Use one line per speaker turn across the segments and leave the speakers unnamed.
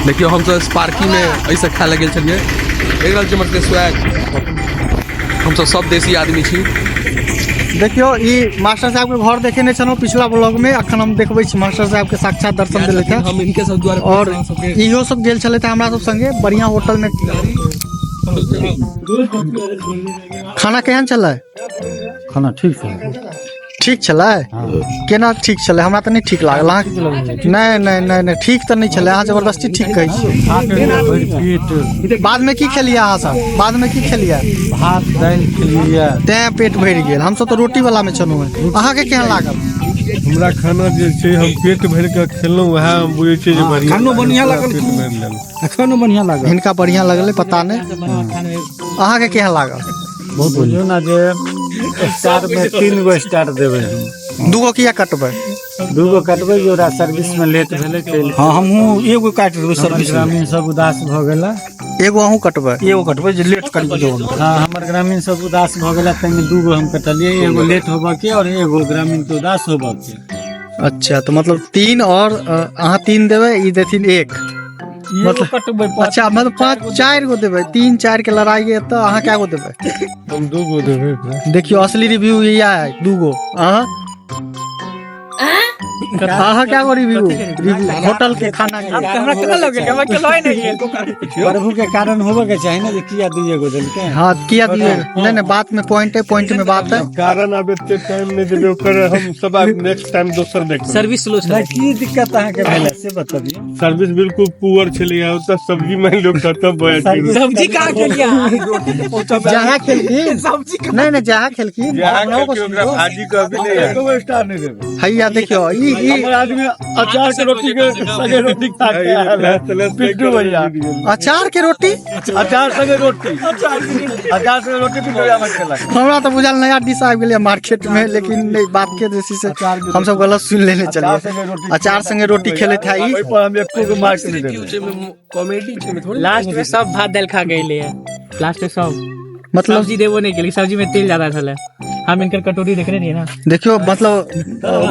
देखियौ, हमसब स्पार्कीमे एहिसँ खाय लए गेल छलियै। देख रहल छी हमर सबके स्वैग। हमसब सब देसी आदमी छी।
देखियौ, ई मास्टर साहब के घर देखेने छलहुँ पिछला ब्लॉग में। अखन हम देखबै छी, मास्टर साहब के साक्षात दर्शन देलथि हँ।
हम इनके सब द्वारा
और इहो सब गेल छलथि हमरा सब संगे बढ़िया होटल में। खाना केहन छलै?
खाना ठीक छलै।
ठीक छलै? केना ठीक छलै? हमरा तऽ नहि ठीक लागल। अहाँ नहि नहि नहि नहि, ठीक तऽ नहि छलै। अहाँ जबरदस्ती ठीक कहै
छियै। पेट।
बादमे की खेलियै अहाँ सब? बादमे की खेलियै?
भात दालि खेलियै।
तें पेट भरि गेल। हमसब तऽ रोटी वाला मे छलहुँ हेँ। अहाँके केहन लागल?
हमरा खाना जे छै, हम पेट भरि कऽ खेलहुँ, वएह हम बुझै छियै जे बढ़िआँ।
खानो बढ़िआँ लागल।
पेट भरि लेलहुँ।
एखनो बढ़िआँ लागल।
हिनका बढ़िआँ लगलै, पता नहि अहाँके केहन लागल।
बहुत बुझियौ ने जे स्टार में 3 गो स्टार देबै हम।
दूगो किया कटबै?
2 गो कटबै जे ओकरा सर्विस में लेट भेलै ताहि।
हाँ, हमहूँ एगो काटि देबै
हमर
सर्विस में।
ग्रामीण सब उदास भऽ गेला।
एगो अहूँ कटबै?
एगो कटबै जे लेट करी दो।
हाँ, हमर ग्रामीण सब उदास भऽ गेला, ताहिमे 2 गो हम कटलियै, एगो लेट होबऽ के और एगो ग्रामीण के उदास होबऽ के।
अच्छा, तऽ मतलब तीन और अहाँ तीन देबै, ई देथिन एक।
एगो कटबै।
अच्छा, मतलब पाँच चारि गो देबै। तीन चारि के लड़ाई है तऽ अहाँ कए गो देबै?
हम 2 गो देबै।
देखियौ, असली रिव्यू इएह है, 2 गो। अहाँ अहाँ कए गो रिव्यू रिव्यू होटल के खाना के?
हमरा केना लगे? हमरा केना नहीं गेल।
प्रभु के कारण होबऽ के चाही ने जे किया दुइये गो देलकै।
हाँ, किया दिए? नहीं नहीं, बात में पॉइंट है, पॉइंट में बात है।
कारण आब एते टाइम नहि देबै ओकर, हम सब आब नेक्स्ट टाइम दोसर देखबै।
सर्विस स्लो छलै।
नहि, की दिक्कत अहाँके भेलै से बतबियौ।
सर्विस बिल्कुल पुअर छलैया। ओतऽ सब्जी मानि लियौ खतम भऽ जाइ छै।
सब्जी कहाँ खेलियै अहाँ?
जहाँ खेलखिन, नहीं नहीं, जहाँ खेलखिन।
जहाँ खेलखिन, ओकरा भाजी कहबी नहि है।
एगो स्टार नहि देबै।
हैया देखियौ, ई ई
हमर आदमी अचार के रोटी के संगे रोटी खा के आयल है। पिट्टू भैया।
अचार के रोटी?
अचार संगे रोटी, अचार संगे रोटी पिट्टू भैया बन खेलक।
हमरा तऽ बुझल नया डिश आबि गेलै मार्केट में, लेकिन नहीं, बात के जे छै से हमसब गलत सुनि लेने
अचार
चलिए।
संगे रोटी।
अचार संगे रोटी खेलैत है ई।
ओहि पर हम एको गो मार्क नहि देबै।
कॉमेडी छै थोड़ी।
लास्ट में सब भात दालि खा गेलै है लास्ट में सब।
मतलब
सब्जी देबो नहीं केलकै, सब्जी में तेल ज्यादा छलै। हम इनकर कटोरी देखने रहियै ना।
देखियौ, मतलब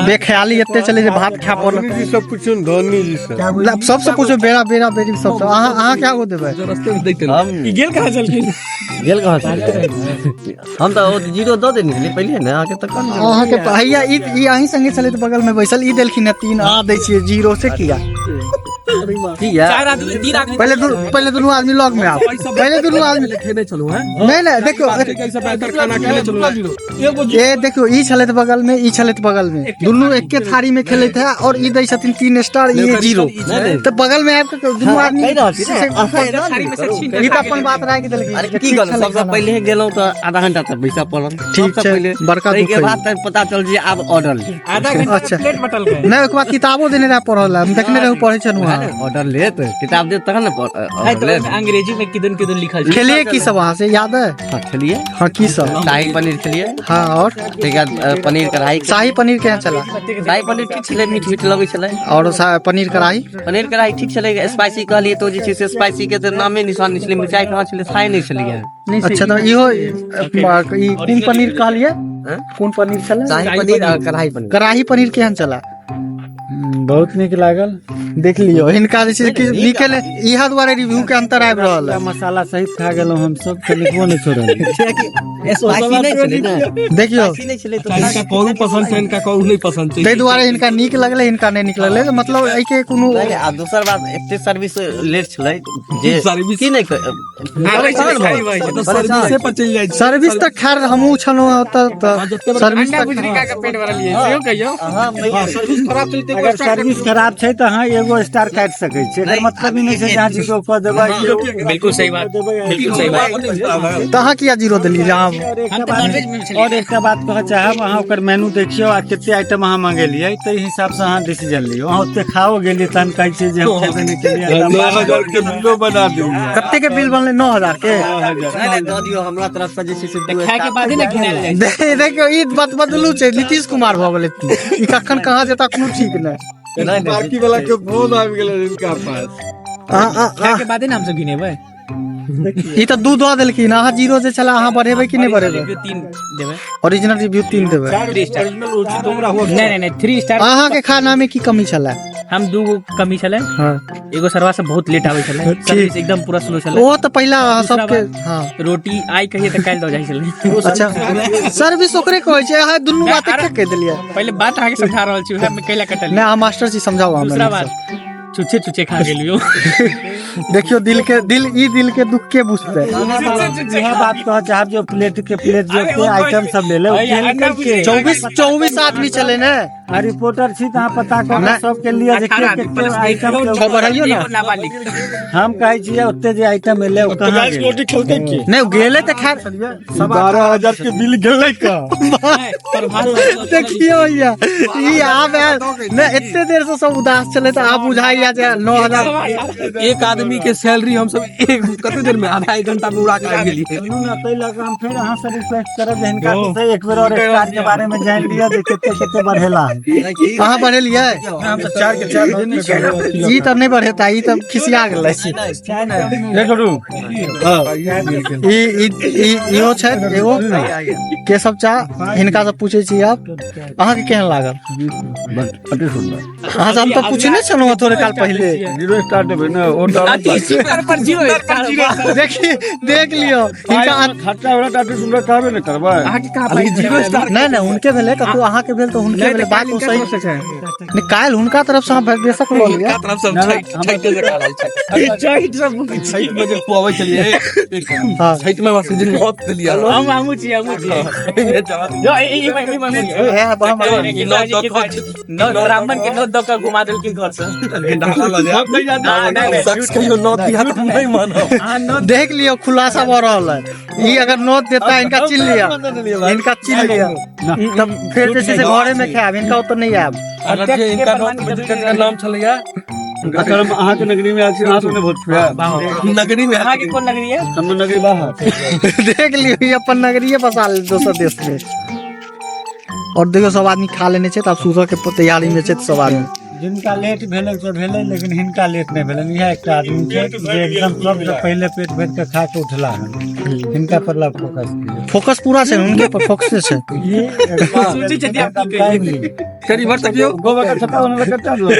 बेख्याली एते चले जे भात खाय पड़ल।
धोनी जी सब पूछू ने, धोनी जी से।
सबसे पूछो, बेरा बेरा बेरी सबसे। अहाँ अहाँ क्या गो देबै?
रस्ते में देखते रहो।
ई गेल कहाँ छलखिन?
गेल कहाँ छलियै? हम तऽ ओ जीरो दऽ देने छलियै पहिले ने अहाँके, तऽ कम।
अहाँके हैया ई ई अहीं संगे छलै तऽ बगल में बैसल, ई देलखिन है तीन, अहाँ दै छियै जीरो, से किया?
किया?
चार आदमी, तीन आदमी।
पहले दुनू आदमी लग में आओ, पहले दुनू आदमी।
खेने चलू हैं।
नहीं नहीं, देखियो।
कैसे बेहतर खाना खेने चलू हैं।
ए देखियो, ई छलैत बगल में, ई छलैत बगल में, दुनू एके थारी में खेलैत है और ई दै छथिन तीन स्टार, ई जीरो। तऽ बगल में आबि के दुनू आदमी
कहि रहल छी ने, अहाँ एना
थारी में से छीन के
ई तऽ
खा
अपन
गेलै।
बात राखि देलखिन।
अरे
जे
की
ठीक
कहलहुँ,
छलै
सबसँ
खाना।
पहिले गेलहुँ तऽ आधा घंटा तक बैसऽ पड़ल।
ठीक
सबसँ
छै,
पहिले
बड़का
ताहिके
दुख है।
बाद तऽ पता चल जे आब ऑर्डर लेत।
आधा घंटा प्लेट बटलकै।
नहि, ओकर बाद किताबो देने रहै पढ़ल लए, हम देखने रहू, पढ़ै छलहुँ अहाँ।
ऑर्डर लेत, किताब देत तखन ने
है
ऑर्डर
तऽ
लेत।
ओहिमे अंग्रेजी में किदन किदन लिखल छै।
खेलिए की सब अहाँ से याद है?
हाँ, खेलिए।
हाँ, की सब?
शाही पनीर खेलिए।
हाँ, और?
ताहिके बाद पनीर कढ़ाई।
शाही पनीर केहन छला?
शाही पनीर ठीक छलै, मीठ मीठ लगै छलै।
और पनीर कढ़ाई?
पनीर कढ़ाई ठीक छलै। स्पाइसी कहलियै तऽ ओ जे छै से स्पाइसी के तऽ नामे निशान नहि छलै। मिरचाइ कहाँ छलै, खाइ नहि छलियै।
अच्छा, तऽ इहो ई कोन पनीर कहलियै? कोन पनीर छलै?
शाही पनीर आ कढ़ाई पनीर।
कढ़ाई पनीर केहन छला?
बहुत नीक लागल।
देख लियौ, हिनका जे छै कि नीके नहि, इएह दुआरे रिव्यू के अंतर आबि रहल है।
मसाला सहित खा गेलहुँ हमसब, कनिकबो नहि छोड़ल।
स्पाइसी नहि छलै ने।
देखियौ।
स्पाइसी नहि छलै तऽ
इनका करू पसंद छै, इनका करू नहीं पसंद छै।
ताहि दुआरे हिनका नीक लगलै, हिनका नहि नीक लगलै, तऽ मतलब एहिके कोनो
नहि, आ दोसर बात, एते सर्विस लेट छलै जे
सर्विस-
की नहि
आबै छलै खाइ भाइ।
तऽ सर्विसे पर चलि जाइ छै।
सर्विस तऽ खैर हमहूँ छलहुँ ओतऽ, तऽ सर्विस
अंडा
तऽ
भुजरी खा के पेट भरलियै सेहो कहियौ।
अगर सर्विस खराब छै तऽ अहाँ एगो स्टार काटि सकै छियै, एकर मतलब ई नहि छै जे अहाँ जीरो कऽ देबै।
बिल्कुल सही बात, बिल्कुल सही बात।
तऽ अहाँ किया जीरो देलियै जे अहाँ
और एकटा
हम तऽ
बात-
नॉनवेज में छलियै।
और एकटा बात कहऽ चाहब, अहाँ ओकर मेनू देखियौ आ कते आइटम अहाँ मंगेलियै, ताहि हिसाबसँ अहाँ डिसीजन लियौ। अहाँ ओते खाओ गेलियै तहन कहै छियै जे हम खेबे नहि केलियै।
9,000 के बिलो बना दियौ।
कते के बिल बनलै? 9,000 के?
नहि नहि, दऽ दियौ हमरा तरफ से जे छै से दू
खाय के बादे ने गिनायल जाइ छै।
देखियौ, ई बद बदलू छै, नीतीश कुमार भऽ गेलै। ई कखन कहाँ जेता, कोनो ठीक नहि।
नहि,
बाकी वाला के फोन आबि गेलै हिनका पास।
खाय के बादे ने हमसब गिनेबै।
ई तऽ दू दऽ देलखिन, अहाँ जीरो जे छलै, अहाँ बढ़ेबै कि नहि बढ़ेबै?
रिव्यू तीन देबै।
ओरिजिनल रिव्यू तीन देबै?
थ्री स्टार, नहीं नहीं नहीं, थ्री स्टार।
अहाँके खाना में की कमी छलै?
हम दूगो कमी छलै।
हाँ।
एगो सरवा सब बहुत लेट आबै छलै, सर्विस एकदम पूरा स्लो छलै।
ओ तऽ पहिला अहाँ
दूसरा
सबके
बात-
हाँ।
रोटी आइ कहिए तऽ काल्हि दऽ जाइ छलै।
अच्छा, सर्विस ओकरे कहै छै। अहाँ दुनू बात एके कहि देलियै।
पहिले बात अहाँके समझा रहल छी, उएह में कैला कटल।
नहि, अहाँ मास्टर जी, समझाउ हमरा।
दूसरा बात, चुच्छे चुच्छे खा गेलियो।
देखियौ, दिल के दिल, ई दिल के दुख के बुझतै?
इएह बात कहऽ चाहब जे प्लेट के प्लेट जे आइटम सब लेले, ओ केलकै के?
24 आदमी छलै ने।
आ रिपोर्टर छी तऽ अहाँ पता कऽ के सबके लिए जे के के आइटम के।
बढ़ाइयो ने।
एगो नाबालिग।
हम कहै छियै, ओते जे आइटम एलै, ओ कहाँ गेलै?
रोटी खेलकै की?
नहि, ओ गेलै तऽ खैर।
12,000 के बिल गेलै का?
देखियौ भैया, ई आब आयल नहि, एते देर से सब उदास छलै तऽ आब बुझाइया जे 9,000।
एक आदमी के सैलरी हम सब एक कते देर में, आधा एक घंटा में उड़ा के आबि गेलियै।
सुनू ने, ताहि लऽ कऽ हम फेर अहाँ से रिक्वेस्ट करब जे हिनका से एक बेर और स्टार के बारे में जानि लिअ जे कते कते बढ़ेला है।
अहाँ बढ़ेलियै?
चार के चार।
ई तऽ नहि बढ़ेता, ई तऽ खिसिया गेलै। ई ई ई इहो छै एगो केशव चा, हिनका से पूछै छी आब, अहाँके केहन लागल?
अति सुंदर।
अहाँ से हम तऽ पूछने छलहुँ थोड़े काल पहिले।
जीरो स्टार देबै ने ओ।
पर जीरो स्टार।
देखी, देख लियौ हिनका।
खर्चा वाला तऽ अति सुंदर कहबे ने करबै।
अहाँके कहाँ पाइ?
Zero star.
नहि नहि, हुनके भेलै, ककरो अहाँके भेल तऽ हुनके भेलै। बात ओ सही नहि, काल्हि हुनका तरफ से अहाँ बेशक लऽ लिअ।
हिनका तरफ से हम छठि जकाँ रहल छै। छठि में जे खुआबै छलियै।
हाँ।
छठि में बस जे नौत देलियै।
हमहूँ छी, हमहूँ छी। यो, ई-
हे, बम-
ई नौत दऽ कऽ
नौ ब्राह्मण के नौ दऽ कऽ घुमा देलखिन घर से।
शख्स कहियो नौत दिया तऽ हम नहि मानब।
देख लियौ, खुलासा भऽ रहल है। ई अगर नोत देता, इनका चिन्ह लिअ, इनका चिन्ह लिअ, तब फेर जे छै से घरे में खायब, इनका ओतऽ नहि आयब।
अगर जे इनका नौत में जेकर नाम छलैया।
अगर हम अहाँके नगरी में आयल छी, अहाँ सब ने भोज खुआएब?
नगरी में।
अहाँके कोन नगरी है?
हम नगरी बाहर।
देख लियौ, ई अपन नगरीये बसा लेल दोसर देश में। और देखियौ, सब आदमी खा लेने छै तऽ आब सुतऽ के तैयारी में छै सब आदमी।
जिनका लेट भेलै से भेलै, लेकिन हिनका लेट नहि भेलनि। इएह एकटा आदमी छै जे एकदम सबसँ पहिले पेट भरि कऽ खा कऽ उठला हन। हिनका पर लग फोकस दियौ।
फोकस पूरा छै हुनके पर, फोकसे छै।
ई एकदम टाइमली।
करी भर तकियो।
गोबर का छत्ता बनबै कते लोग।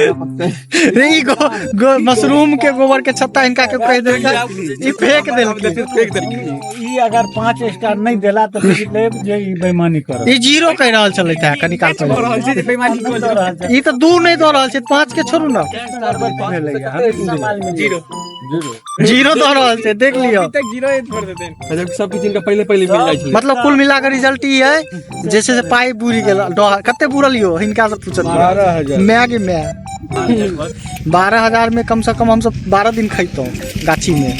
रे, ई गो, गो, मशरूम के गोबर के छत्ता इनका के कहि देलकै, ई फेंक देलकै।
फेंक देलखिन।
ई अगर 5 स्टार नहि देला तऽ बुझि लेब जे ई बेईमानी करत।
ई जीरो कहि रहल छलै तऽ कनी काल पहिले। ई तऽ 2 नहि दऽ रहल छै, 5 के छोड़ू ने।
जीरो।
जीरो दऽ रहल छै, देख लियौ।
जबकि सब किछु इनका पहिले पहिले मिल जाइ छलै।
मतलब कुल मिला कऽ रिजल्ट ई है जे छै से पाइ बुरि गेल। कते बुरल यौ, हिनका से पूछत?
12,000।
My के my, 12,000 में कम से कम हमसब 12 दिन खैतहुँ गाछी में।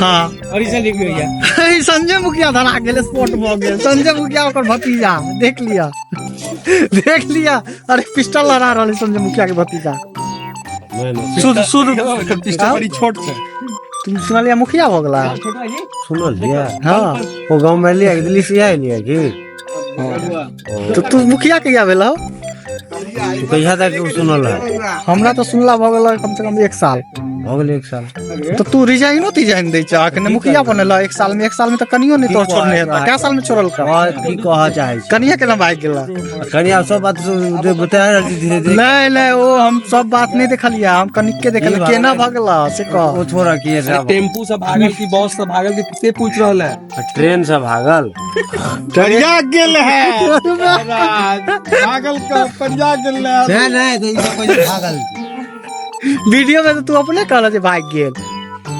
हाँ।
ओरिजिनल रिव्यू भैया।
ई संजय मुखिया धरा गेल, स्पॉट भऽ गेल। संजय मुखिया, ओकर भतीजा, देख लिया, देख लिया। अरे, पिस्टल लड़ा रहल है संजय मुखिया के भतीजा। शुद्ध शुद्ध।
एकर पिस्टल बड़ी छोट छै।
तुम सुनलिया, मुखिया भऽ गेला?
सुनलियै।
हाँ।
ओ गाँव में एलियै, दिल्ली से एलियै की?
तो तू मुखिया कहिया भेल हो?
तू कहिया तक सुनल है?
हमरा तऽ सुनला भऽ गेल कम से कम एक साल।
भऽ गेलै एक साल।
तऽ तू रिजाइनो तिजाइन दै छ अखने? मुखिया बनल एक साल में, एक साल में तऽ कनियो नहि तोर छोड़ने हेता। कै साल में छोड़ल का?
और की कहऽ चाहै छी?
कनिया केना भागि गेला?
कनि आब सब बात बता रहल छी धीरे धीरे।
नहि नहि, ओ हम सब बात नहि देखलियै, हम कनिक के देखलियै। केना भगला से कह।
ओ छोड़ा की।
टेम्पू से भागल की बस से भागल की, से पूछ रहल है।
ट्रेन से भागल।
करिया गेल है, पागल का करिया गेल है।
नहि नहि, तऽ ई सब कहै छै भागल।
वीडियो में तऽ तू अपने कहल जे भागि गेल।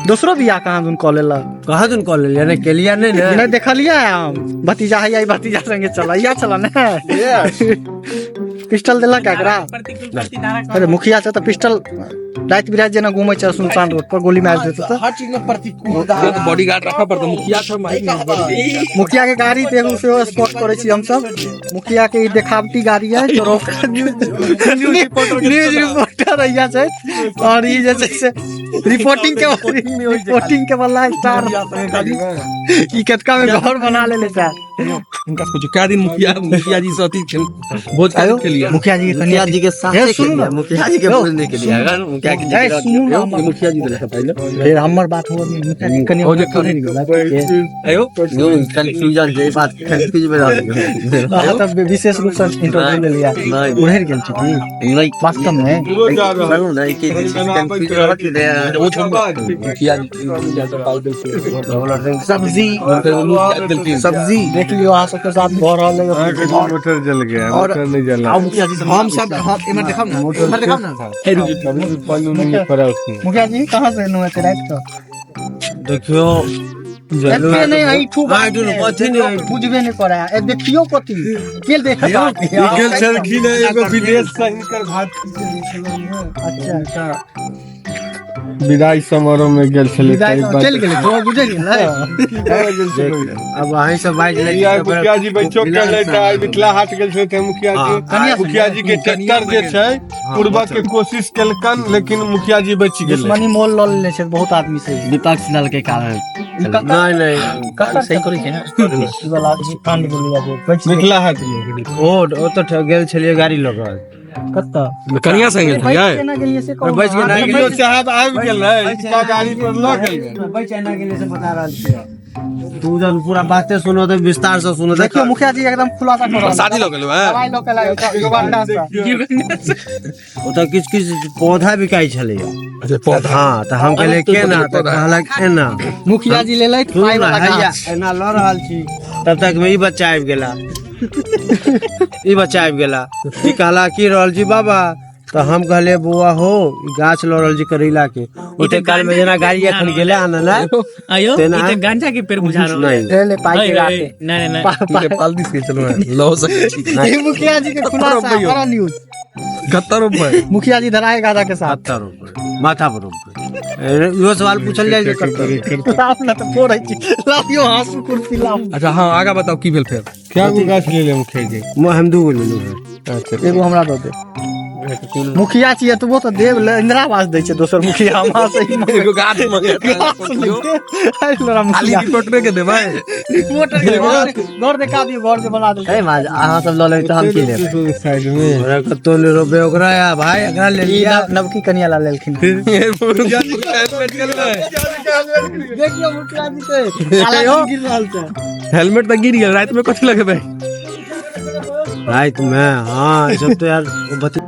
दोसरो बियाह कहाँ दुन कऽ लेलक?
कहाँ दुन कऽ लेलियै? नहि केलियै, नहि ने।
नहि देखलियै हम। भतीजा है, भतीजा संगे चल या चल ने। पिस्टल देलक एकरा? अरे, मुखिया छै तऽ पिस्टल, राति बिराति जेना घूमै छै सुनसान रोड पर, गोली मारि देतै तऽ?
हर चीज में प्रतिकूल बॉडीगार्ड रखा पड़ता मुखिया सब माइक।
मुखिया के गाड़ी पे एगो सेहो स्पॉट करै छी हमसब। मुखिया के ई देखावटी गाड़ी है। न्यूज रिपोर्टर हैया छै और ई जे छै से रिपोर्टिंग के वाला स्टार। ई कतका में घर बना लेले छै।
हिनका से पूछू कै दिन मुखिया मुखिया जी से अथी भोज के लिए।
मुखिया जी के
मुखिया जी के साथ
हे, सुनू ना।
मुखिया जी के भोज नहीं के लिए मुखिया
ए, सुनू ना हमर।
मुखिया जी देलक पहिले
फेर हमर बात हो मुखिया जी कनी
ओ जे आयो
कंफ्यूजन जे बात कंफ्यूज में रह गेल।
अहाँ तऽ विशेष रूप से इंटरव्यू लेलियै।
नहीं।
उड़ैर गेल छी की
नहीं
वास्तव में?
चलू ना कि कंफ्यूज रहत रे।
ओ छोड़ मुखिया जी मुखिया से पाल देलखिन।
सब्जी
देलखिन।
सब्जी देख लियो अहाँ सबके साथ भऽ रहल है।
अहाँके मोटर जल गया, मोटर नहीं जला।
आउ मुखिया जी, हम सब हम इमहर देखाउ ना, इमहर देखाउ ना।
कभी पानी उनी नहीं पड़ा उसमें।
मुखिया जी कहाँ से एलहुँ एते राति कऽ?
देखियो
एते नहि ऐठू
हाँ, ऐठू नहि, कथी नहि ऐठू।
बुझबे नहि करै है। ए देखियो कथी के देखत
ई गेल छलखिन है एगो विदेश से हिनकर भात।
अच्छा।
विदाई समारोह में गेल छलै।
विदाई चलि गेलै तो बुझै गेलै।
अब अहीं सब बाजि लै
ई आइ मुखिया जी बैठो के तऽ आइ मिथिला हाट गेल छलै तऽ मुखिया जी मुखिया जी के ट्रैक्टर जे छै पूर्वक के कोशिश केलकन, लेकिन मुखिया जी बचि गेलै।
दुश्मनी मोल लऽ लेने छै बहुत आदमी से।
विपक्ष दल के कारण।
नहीं नहीं
सही करै छै ने ई वाला कांड बोलू बाबू।
मिथिला हाट में
ओ तऽ गेल छलियै गाड़ी लऽ कऽ।
कतऽ?
कनिया संगे गेल छलियै?
केना गेलियै से कहू।
बचि गेल।
बीडीओ साहब आबि गेलै, हिनका गाड़ी पर लऽ गेलै।
बचि एना गेलियै से बता रहल छियै। तू जन पूरा बाते सुनो तऽ विस्तार से सुनो।
देखियो मुखिया जी एकदम खुलासा कऽ रहल
शादी लऽ गेलौ हैं?
दवाई लऽ के लागे युगांडा से।
ओतऽ किछु किछु पौधा बिकाइ छलैया।
अच्छा पौधा।
हाँ तऽ हम कहलियै केना, तऽ कहलक एना।
मुखिया जी लेलथि
सुनू
पाइ
ने,
वाला
हैया,
गाछ।
एना लऽ रहल छी तब तक में ई बच्चा आबि गेला, ई बच्चा आबि गेला, ई कहला की रहल छी बाबा, तऽ हम कहलियै बौआ हो ई गाछ लऽ रहल छी करैला के। ओते काल में जेना गाड़ी एखन गेलै आनऽ लए
आयो
तेना-
ई तऽ गांजा के पेड़ बुझा रहल
नहीं
ले ले पाइ के गाछ।
नहीं नहीं नहीं
नेपाल दिस गेल छलौ हैं, लऽ सकै छी।
ई मुखिया जी के खुलासा बड़ा न्यूज।
कत्ता रुपए?
मुखिया जी धराए गाजा के साथ।
70 रुपए माथा पर रुपए। इहो सवाल पूछल जाइ छै कत्ता।
लाउ ना तऽ फोड़ै छी, लाबियो हाँसू कुर्सी लाउ।
अच्छा हाँ आगा बताउ की भेल फेर?
क्या गो गाछ लेले मुखिया जी?
हम दू गो लेलहुँ हैं।
अच्छा
एगो हमरा दऽ दे। मुखिया छियै एतबो तऽ देब ले, इंदिरा आवास दै छै दोसर मुखिया हमरा से ही
एगो गाछ मंगे खाली रिपोर्टरे के देबै।
रिपोर्टर के घर देखा दियौ, घर जे बना देलकै।
ए माज अहाँ सब लऽ लेबै तऽ हम की लेबै?
साइड में
ओकरा कत्तो नहि रोपे ओकरा या भाई एकरा ले
ई
लिया।
नवकी कनिया ला लेलखिन। देखियौ मुखिया जी के काला गिर रहल छै।
हेलमेट तऽ गिर गेल, राति में कथी लगेबै?
राति में हाँ ई सब तो यार बता।